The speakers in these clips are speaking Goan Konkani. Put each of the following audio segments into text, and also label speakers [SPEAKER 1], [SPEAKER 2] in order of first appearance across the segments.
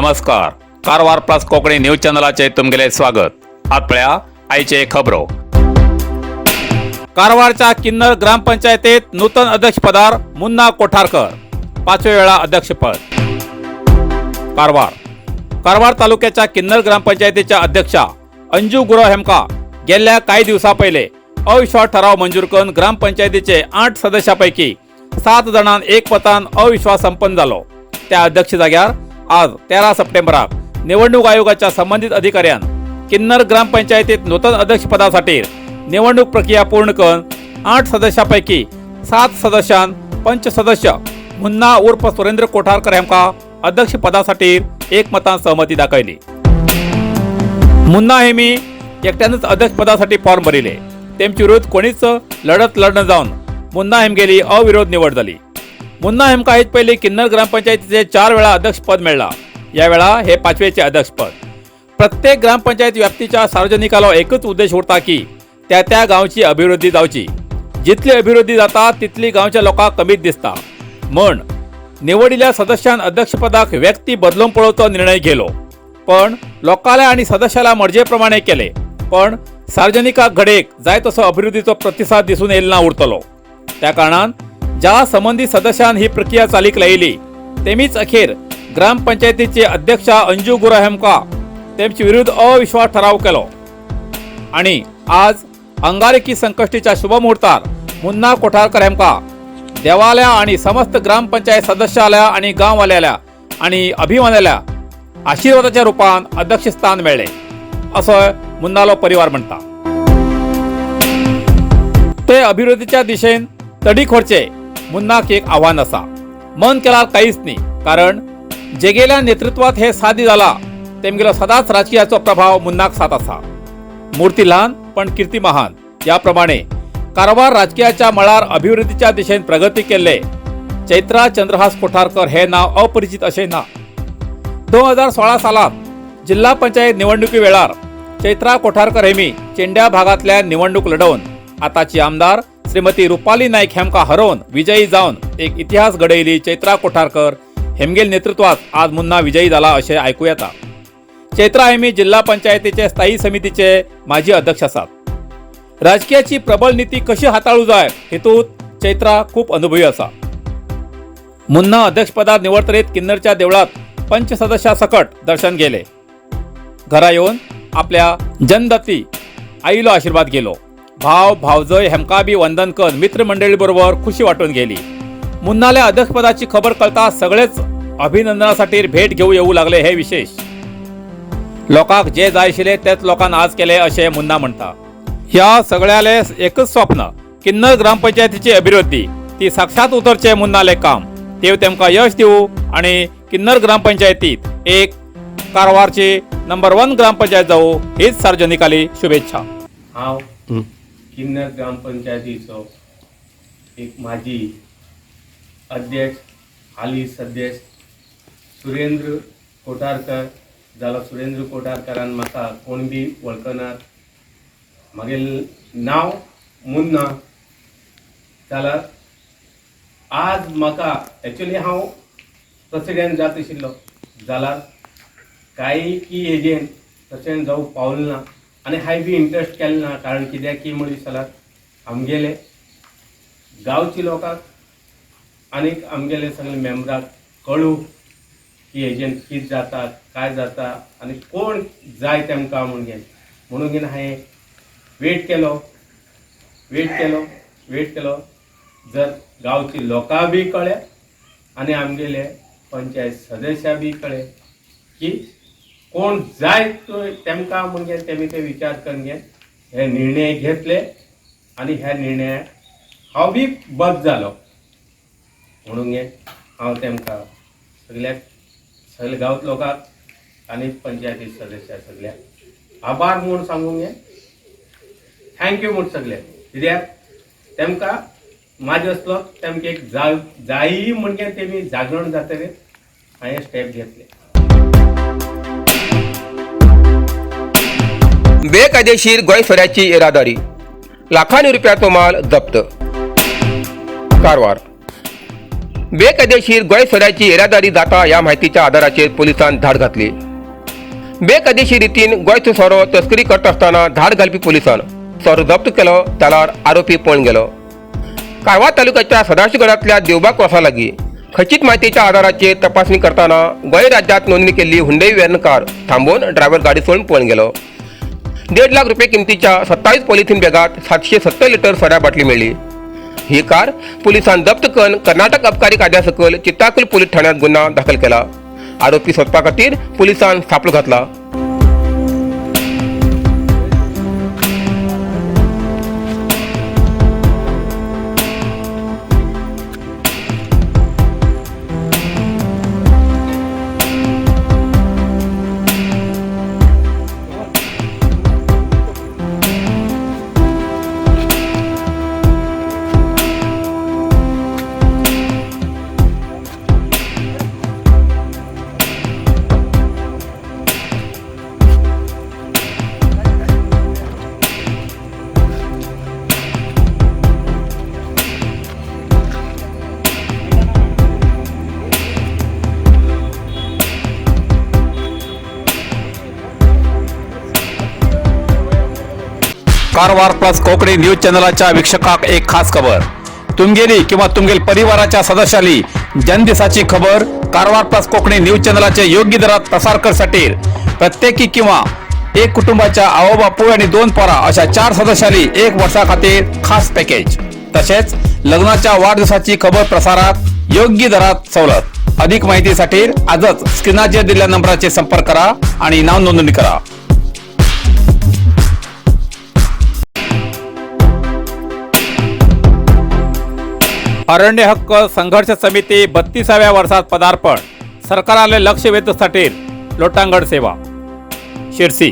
[SPEAKER 1] नमस्कार, कारवार प्लस कोंकणी न्यूज चॅनलाचे तुमगेले स्वागत. आत पळया आयचे खबरो. कारवारच्या किन्नर ग्रामपंचायतीत नूतन अध्यक्षपदार मुन्ना कोठारकर, पाचव्या वेळा अध्यक्षपद. कारवार. कारवार तालुक्याच्या किन्नर ग्रामपंचायतीच्या अध्यक्षा अंजू गुरव हेमका गेल्या काही दिवसा पहिले अविश्वास ठराव मंजूर करून ग्रामपंचायतीचे 8 सदस्यापैकी 7 जणांन एकमतान अविश्वास संपन्न जालो. त्या अध्यक्ष जाग्यार आज 13 सप्टेंबराक निवडणूक आयोगाच्या संबंधित अधिकाऱ्यान किन्नर ग्रामपंचायतीत नूतन अध्यक्षपदासाठी निवडणूक प्रक्रिया पूर्ण करून 8 सदस्यापैकी 7 सदस्यान पंच सदस्य मुन्ना उर्फ सुरेंद्र कोठारकर हेमका अध्यक्षपदासाठी एकमतान सहमती दाखवली. मुन्ना हेमी एकट्यानंच अध्यक्षपदासाठी फॉर्म भरिले. तेमचे विरोध कोणीच लढत लढणं जाऊन मुन्ना हेमगेली अविरोध निवड झाली. मुन्ना हेमका हेच पहिले किन्नर ग्रामपंचायतीचे 4 वेळा अध्यक्षपद मिळला. यावेळा हे पाचवेचे अध्यक्षपद. प्रत्येक ग्रामपंचायत व्याप्तीच्या सार्वजनिकाला एकच उद्देश उरता की त्या त्या गावची अभिवृद्धी जावची. जितली अभिवृद्धी जाता तितली गावच्या लोकांक कमीच दिसता. म्हण निवडिल्या सदस्यान अध्यक्षपदाक व्यक्ती बदलून पळोवचो निर्णय घेलो, पण लोकांना आणि सदस्याला मर्जेप्रमाणे केले. पण सार्वजनिकाक घडेक जाय तसो अभिवृद्धीचो प्रतिसाद दिसून येयल ना उरतलो. त्या कारणान ज्या संबंधित सदस्यान ही प्रक्रिया चालीक लायली तेमीच अखेर ग्रामपंचायतीचे अध्यक्षा अंजू गुरव हेमका तेमचे विरुद्ध अविश्वास ठराव केलो आणि आज अंगारकी संकष्टीच्या शुभमुहूर्तार मुन्ना कोठारकर हेमका देवाल्या आणि समस्त ग्रामपंचायत सदस्याला आणि गाववाल्याला आणि अभिमानाल्या आशीर्वादाच्या रूपान अध्यक्षस्थान मेळ्ळे असं मुन्नालो परिवार म्हणता. ते अभिवृद्धीच्या दिशेन तडीक व्हरचे मुन्नाक एक आव्हान आसा. मन केल्यार काहीच न्ही, कारण जेगेल्या नेतृत्वात हे साध्य जाला तेमगेलो सदांच राजकीयाचो प्रभाव मुन्नाक साथ आसा. मूर्ती ल्हान पण कीर्ती महान या प्रमाणे कारवार राजकीयाच्या मळार अभिवृद्धीच्या दिशेन प्रगती केल्ले चैत्रा चंद्रहास कोठारकर हे नाव अपरिचित अशें ना. 2016 सालात जिल्हा पंचायत निवडणुकी वेळार चैत्रा कोठारकर हेमी चेंड्या भागातल्या निवडणूक लढोवन आताची आमदार श्रीमती रुपाली नाईक हेमका हरोवन विजयी जावन एक इतिहास घडयली. चैत्रा कोठारकर हेमगेल नेतृत्वात आज मुन्ना विजयी जाला अशें आयकू येता. चैत्रा हेमी जिल्हा पंचायतीचे स्थायी समितीचे माजी अध्यक्ष आसात. राजकीयाची प्रबळ नीती कशी हाताळू जाय हेतूत चैत्रा खूप अनुभवी आसा. मुन्ना अध्यक्षपदार निवडतरीत किन्नरच्या देवळात पंच सदस्यासकट दर्शन गेले. घरा येवन आपल्या जनदत्ती आईलो आशीर्वाद गेलो. भाव भावजय हेमका बी वंदन कर मित्रमंडळी बरोबर खुशी वाटून गेली. मुन्नाल्या अध्यक्षपदाची खबर कळता सगळेच अभिनंदनासाठी भेट घेऊ येऊ लागले. हे विशेष लोकांक जे जाय आशिल्ले तेच लोकांक आज केले अशें मुन्ना म्हणटा. ह्या सगळ्याले एकच स्वप्न, किन्नर ग्रामपंचायतीची अभिवृद्धी. ती साक्षात उतरचे मुन्नाले काम. देव तेमकां यश दिवं आणि किन्नर ग्रामपंचायतीत एक कारवारची नंबर 1 ग्रामपंचायत जावं हीच सार्वजनिकाली शुभेच्छा.
[SPEAKER 2] हांव किन्नर ग्रामपंचायतीचो एक माजी अध्यक्ष, हाली सदस्य सुरेंद्र कोठारकर. जाल्यार सुरेंद्र कोठारकरान म्हाका कोण बी वळखनात. म्हागेलें नांव मुन्ना. जाल्यार आज म्हाका एक्चुली हांव प्रेसिडेंट जात आशिल्लो, जाल्यार कांय की हेजेन प्रेसिडेंट जावंक पावलो ना आनी हांवें बी इंट्रस्ट केलें ना. कारण कित्याक की म्हणीत जाल्यार आमगेले गांवच्या लोकांक आनीक आमगेले सगळे मेंबराक कळूं की हेजेन कितें जाता, काय जाता आनी कोण जाय तेमकां म्हणून. म्हणून हांवें वेट केलो, वेट केलो, वेट केलो. जर गांवची लोकां बी कळ्ळे आनी आमगेले पंचायत सदस्या बी कळ्ळे की कोण जाय तो तेमकां म्हणून. तेमी ते विचार करून हे निर्णय घेतले आनी ह्या निर्णयाक हांव बी बद्द जालो. म्हणून हांव तेमकां सगळ्याक, सगल्या गांवच्या लोकांक आनी पंचायती सदस्या सगळ्याक आभार म्हूण सांगूंक गे, thank you म्हूण सगळे. कित्याक तेमकां म्हाजे असलो तेमकां एक जायी म्हणजे तेमी जागरण जातकीर हांवें स्टेप घेतले.
[SPEAKER 3] बेकायदेशीर गोंय सोऱ्याची येरादारी, लाखांनी रुपयाचो माल जप्त. कारवार. बेकायदेशीर गोंय सोऱ्याची येरादारी जाता ह्या म्हायतीच्या आदाराचेर पोलिसान धाड घातली. बेकायदेशीर रितीन गोंयचो सोरो तस्करी करता आसतना धाड घालपी पोलिसान सोरो जप्त केलो, जाल्यार आरोपी पळून गेलो. कारवार तालुक्याच्या सदाशिवगडांतल्या देवबाग क्रॉसा लागीं खचीत म्हायतीच्या आदाराचेर तपासणी करतना गोंय राज्यात नोंदणी केल्ली हुंडई व्हॅन कार थांबोवन ड्रायव्हर गाडी सोडून पळून गेलो. 1.5 लाख रुपये किमतीच्या 27 पॉलिथीन बॅगात 770 लिटर सोऱ्या बाटली मेळ्ळी. ही कार पोलिसान जप्त करून कर्नाटक अबकारी कायद्या सकयल चित्ताकुल पोलीस ठाण्यात गुन्हा दाखल केला. आरोपी सोदपा खातीर पोलिसान सापळो घातला.
[SPEAKER 1] कारवार प्लस कोकणी न्यूज चॅनलाच्या वीक्षकाक एक खास खबर. तुमगेली किंवा तुमगेल परिवाराच्या सदस्याली जन्मदिसाची खबर कारवार प्लस कोकणी न्यूज चॅनलाचे योग्य दरात प्रसार करसाठी प्रत्येकी किंवा एक कुटुंबाच्या आवो बापूय आणि 2 पोरा अशा 4 सदस्याली 1 वर्षा खातीर खास पॅकेज. तसेच लग्नाच्या वाढदिवसाची खबर प्रसारात योग्य दरात सवलत. अधिक माहितीसाठी आजच स्क्रीनाचेर दिलेल्या नंबराचे संपर्क करा आणि नाव नोंदणी करा. अरण्य हक्क संघर्ष समिती 32व्या वर्षात पदार्पण. सरकाराले लक्ष वेधसाठी लोटांगण सेवा. शिरसी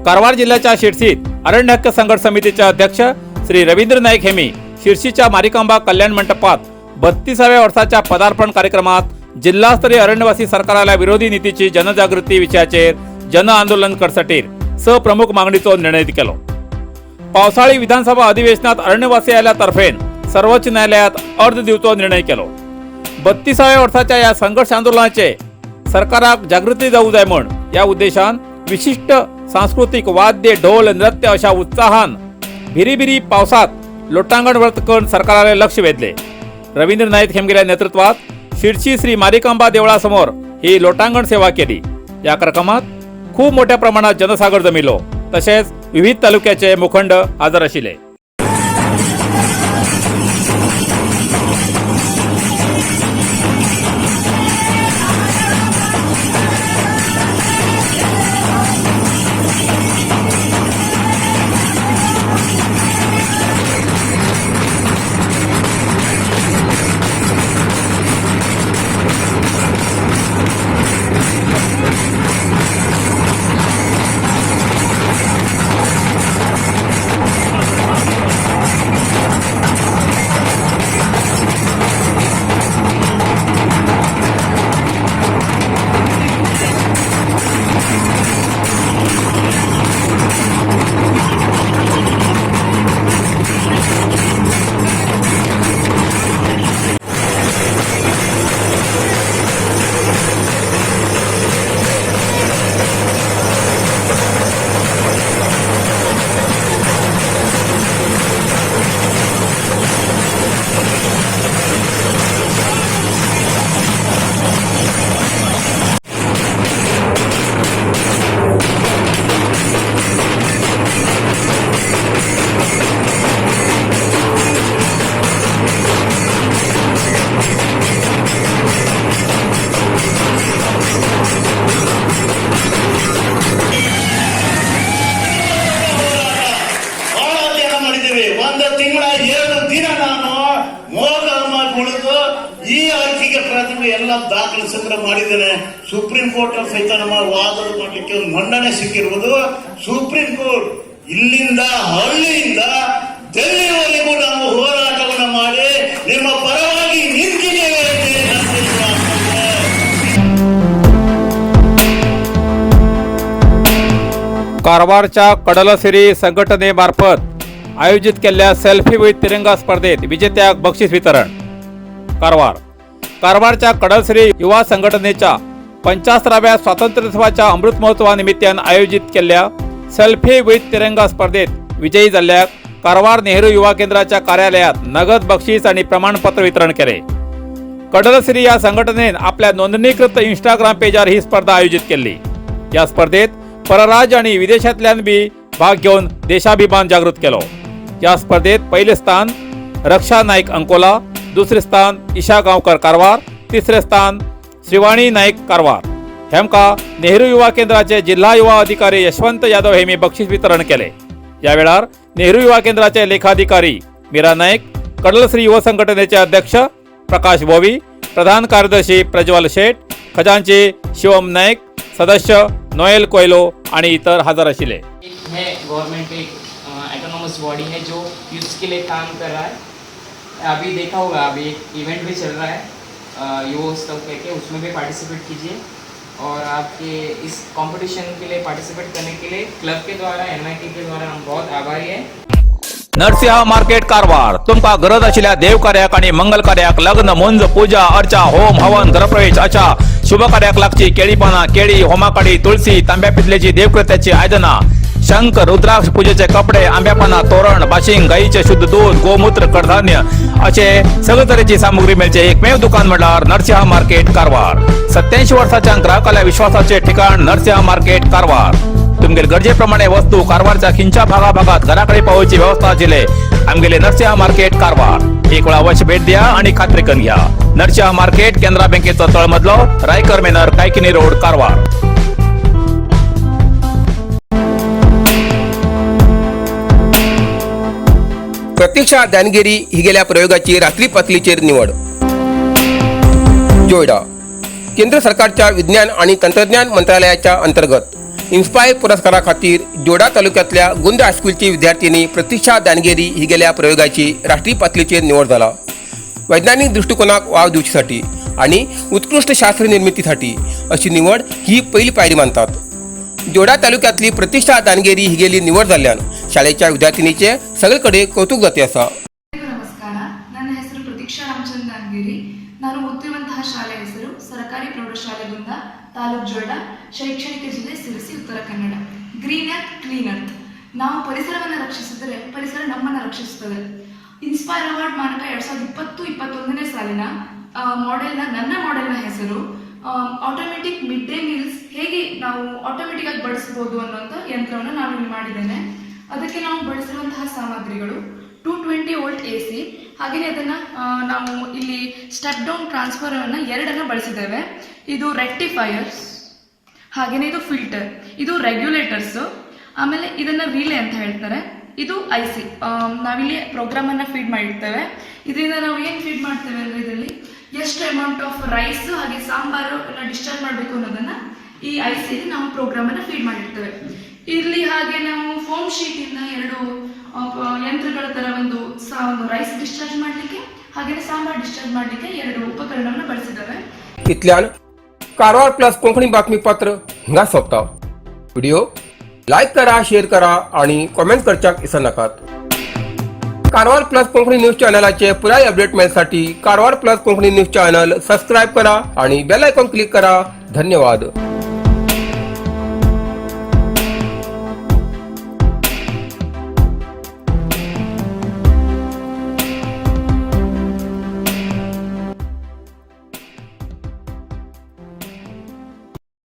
[SPEAKER 1] कारवार जिल्ह्याच्या शिरसीत अरण्य हक्क संघर्ष समितीचे अध्यक्ष श्री रवींद्र नाईक हेमी शिरसीच्या मारिकांबा कल्याण मंडपात 32व्या वर्षाच्या पदार्पण कार्यक्रमात जिल्हास्तरीय अरण्यवासी सरकाराला विरोधी नीतीची जनजागृती विषयाचेर जन आंदोलन करसाठी 6 प्रमुख मागणीचो निर्णय केलो. पावसाळी विधानसभा अधिवेशनात अरण्यवासी तर्फेन सर्वोच्च न्यायालयात अर्ज दिवचो निर्णय केलो. 32व्या वर्षाच्या या संघर्ष आंदोलनाचे सरकाराक जागृती जाऊ जाय म्हण या उद्देशान विशिष्ट सांस्कृतिक वाद्य ढोल नृत्य अशा उत्साहान भिरीभिरी पावसात लोटांगण व्रत करून सरकाराले लक्ष वेधले. रवींद्र नाईक हेमगिऱ्या नेतृत्वात शिरशी श्री मारिकांबा देवळासमोर ही लोटांगण सेवा केली. या कार्यक्रमात खूप मोठ्या प्रमाणात जनसागर जमिलो. तसेच विविध तालुक्याचे मुखंड हजर आशिल्ले.
[SPEAKER 4] ಎಲ್ಲ ದಾಖಲೆ ಸಂಗ್ರಹ ಮಾಡಿದ್ದೇನೆ. ಸುಪ್ರೀಂ ಕೋರ್ಟ್ ಸಹಿತ ನಮ್ಮ ವಾದ ಮಾಡಲಿಕ್ಕೆ ಒಂದು ಮನ್ನಣೆ ಸಿಕ್ಕಿರುವುದು. ಸುಪ್ರೀಂ ಕೋರ್ಟ್ ಇಲ್ಲಿಂದ ಹಳ್ಳಿಯಿಂದ ಡೆಲ್ಲಿವರೆಗೂ ನಾವು ಹೋರಾಟವನ್ನು ಮಾಡಿ ನಿಮ್ಮ ಪರವಾಗಿ ನಿಂತಿದ್ದೇವೆ ಅಂತ ಹೇಳಿ ನಾನು ತಿಳಿಸುವ.
[SPEAKER 1] कारवारच्या कडलसिरी संघटनेमार्फत आयोजित केलेल्या सेल्फी विथ तिरंगा स्पर्धेत विजेत्याक बक्षीस वितरण. कारवार कारवारच्या कडलश्री युवा संघटनेच्या 75व्या स्वातंत्र्योत्सवाच्या अमृत महोत्सवानिमित्तान आयोजित केल्ल्या सेल्फी विथ तिरंगा स्पर्धेत विजयी जाल्ल्याक कारवार नेहरू युवा केंद्राच्या कार्यालयात नगद बक्षीस आणि प्रमाणपत्र वितरण केले. कडलश्री या संघटनेन आपल्या नोंदणीकृत इंस्टाग्राम पेजार ही स्पर्धा आयोजित केली. या स्पर्धेत परराज्य आणि विदेशातल्यान बी भाग घेऊन देशाभिमान जागृत केलो. या स्पर्धेत पहिले स्थान रक्षा नाईक अंकोला, दुसरे स्थान ईशा गांवकर कारवार, तिसरे स्थान श्रीवाणी नाईक कारवार. हेमका नेहरू युवा केंद्राचे जिल्हा युवा अधिकारी यशवंत यादव हेमी बक्षीस वितरण केले. या वेळार नेहरू युवा केंद्राचे लेखाधिकारी मीरा नाईक, कडलश्री युवा संघटनेचे अध्यक्ष प्रकाश बोवी, प्रधान कार्यदर्शी प्रज्वल शेठ, खजानची शिवम नाईक, सदस्य नोएल कोयलो आणि इतर हजर आशिल्ले.
[SPEAKER 5] एक है गवर्नमेंट, एक ऑटोनॉमस बॉडी है जो यूथ के लिए काम कर रहा है. अभी देखा होगा, अभी एक इवेंट भी चल रहा है युवोत्सव करके, उसमें भी पार्टिसिपेट कीजिए और आपके इस कंपटीशन के लिए पार्टिसिपेट करने के लिए क्लब के द्वारा, एन के द्वारा हम बहुत आभारी हैं.
[SPEAKER 1] नरसिंह मार्केट कारवार. तुमका गरज आशिल्ल्या देव कार्याक आणि मंगल कार्याक, लग्न, मुंज, पूजा अर्चा, होम हवन, घरप्रवेश अशा शुभ कार्याक लागची केळी पानां, केळी, होमाकाडी, तुळसी, तांब्या पितलेची देवकृत्याची आयदनां, शंख, रुद्राक्ष, पूजेचे कपडे, आंब्या पानां, तोरण, बाशिंग, गाईचे शुद्ध दूध, गोमूत्र, कडधान्य असे सगळे तरेची सामुग्री मेळचे एकमेव दुकान म्हणल्यार नरसिंह मार्केट कारवार. 87 वर्साच्या ग्राहकाल्या विश्वासाचे ठिकाण नरसिंह मार्केट कारवार. तुमगेले गरजेप्रमाणे वस्तू कारवारच्या खिंच्या भागाभागात घराकडे पावोवची व्यवस्था आशिल्ले आमगेले नरसिंह मार्केट कारवार. एक वेळा अवश्य भेट द्या आणि खात्री करून घ्या. नरसिंह मार्केट, केनरा बँकेचो तळमजलो, रायकर मेनर, कायकिनी रोड, कारवार.
[SPEAKER 3] प्रतीक्षा दानगिरी ही गेल्या प्रयोगाची राष्ट्रीय पातळीचेर निवड. जोयडा. केंद्र सरकारच्या विज्ञान आणि तंत्रज्ञान मंत्रालयाच्या अंतर्गत इन्स्पायर पुरस्कारा खातीर जोडा तालुक्यातल्या गुंद हायस्कूलची विद्यार्थिनी प्रतीक्षा दानगेरी ही गेल्या प्रयोगाची राष्ट्रीय पातळीचेर निवड जाला. वैज्ञानिक दृष्टिकोनाक वाव दिवचेसाठी आणि उत्कृष्ट शास्त्र निर्मितीसाठी अशी निवड ही पहिली पायरी मानतात. जोडा तालुक्यातली प्रतिष्ठा दानगेरी ही गेली निवड जाल्ल्यान शाळेच्या विद्यार्थिनीचे सगळीकडे कौतुक जाते आसा.
[SPEAKER 6] ಎಲ್ಲರಿಗೂ ನಮಸ್ಕಾರ. ನನ್ನ ಹೆಸರು ಪ್ರತೀಕ್ಷಾ ರಾಮಚಂದ್ರ ದಾನಗೇರಿ. ನಾನು ಓದ್ತಿರುವಂತಹ ಶಾಲೆ ಹೆಸರು ಸರ್ಕಾರಿ ಪ್ರೌಢಶಾಲೆ ಗುಂದ, ತಾಲೂಕ್ ಜೊಯ್ಡಾ, ಶೈಕ್ಷಣಿಕ ಜಿಲ್ಲೆ Sirsi, Uttara Kannada. Green earth, clean earth. ನಾವು ಪರಿಸರವನ್ನು ರಕ್ಷಿಸಿದರೆ ಪರಿಸರ ನಮ್ಮನ್ನು ರಕ್ಷಿಸುತ್ತದೆ. ಇನ್ಸ್ಪೈರ್ ಅವಾರ್ಡ್ ಮಾನಕ 2020-21ನೇ ಸಾಲಿನ ಮಾಡೆಲ್ನ, ನನ್ನ ಮಾಡೆಲ್ನ ಹೆಸರು ಆಟೋಮೆಟಿಕ್ ಮಿಡ್ ಡೇ ಮೀಲ್ಸ್ ಹೇಗೆ ನಾವು ಆಟೋಮೆಟಿಕ್ ಆಗಿ ಬಡಿಸ್ಬೋದು ಅನ್ನುವಂಥ ಯಂತ್ರವನ್ನು ನಾನು ಇಲ್ಲಿ ಮಾಡಿದ್ದೇನೆ. ಅದಕ್ಕೆ ನಾವು ಬಳಸಿರುವಂತಹ ಸಾಮಗ್ರಿಗಳು 220 ವೋಲ್ಟ್ ಎಸಿ, ಹಾಗೆಯೇ ಅದನ್ನು ನಾವು ಇಲ್ಲಿ ಸ್ಟೆಪ್ ಡೌನ್ ಟ್ರಾನ್ಸ್ಫಾರ್ಮರನ್ನು ಎರಡನ್ನು ಬಳಸಿದ್ದೇವೆ. ಇದು ರೆಕ್ಟಿಫೈಯರ್ಸ್, ಹಾಗೆಯೇ ಇದು ಫಿಲ್ಟರ್, ಇದು ರೆಗ್ಯುಲೇಟರ್ಸು, ಆಮೇಲೆ ಇದನ್ನು ರಿಲೇ ಅಂತ ಹೇಳ್ತಾರೆ. ಇದು ಐಸಿ. ನಾವಿಲ್ಲಿ ಪ್ರೋಗ್ರಾಮನ್ನು ಫೀಡ್ ಮಾಡಿರ್ತೇವೆ. ಇದರಿಂದ ನಾವು ಏನು ಫೀಡ್ ಮಾಡ್ತೇವೆ ಅಂದರೆ, ಇದರಲ್ಲಿ ಎಷ್ಟು ಅಮೌಂಟ್ ಆಫ್ ರೈಸ್ ಹಾಗೆ ಸಾಂಬಾರು ಡಿಸ್ಚಾರ್ಜ್ ಮಾಡಬೇಕು ಅನ್ನೋದನ್ನು ಈ ಐಸಿಲಿ ನಾವು ಪ್ರೋಗ್ರಾಮನ್ನು ಫೀಡ್ ಮಾಡಿರ್ತೇವೆ. ಇಲ್ಲಿ ಹಾಗೆ ನಾವು ಫೋಮ್ ಶೀಟಿಂದ ಎರಡು ಯಂತ್ರಗಳ ಥರ ಒಂದು ರೈಸ್ ಡಿಸ್ಚಾರ್ಜ್ ಮಾಡಲಿಕ್ಕೆ ಹಾಗೆಯೇ ಸಾಂಬಾರ್ ಡಿಸ್ಚಾರ್ಜ್ ಮಾಡಲಿಕ್ಕೆ ಎರಡು ಉಪಕರಣವನ್ನು ಬಳಸಿದ್ದೇವೆ.
[SPEAKER 3] इतल्यान कारवार प्लस कोंकणी बातमीपत्र हिंगा सोंपता. व्हिडिओ लायक करा, शेअर करा आणि कॉमेंट करच्याक विसरनाकात. कारवार प्लस कोंकणी न्यूज चॅनलाचे पुराय अपडेट मेळसाठी Karwar plus Konkani news channel subscribe करा आणि बेल आयकॉन क्लिक करा. धन्यवाद.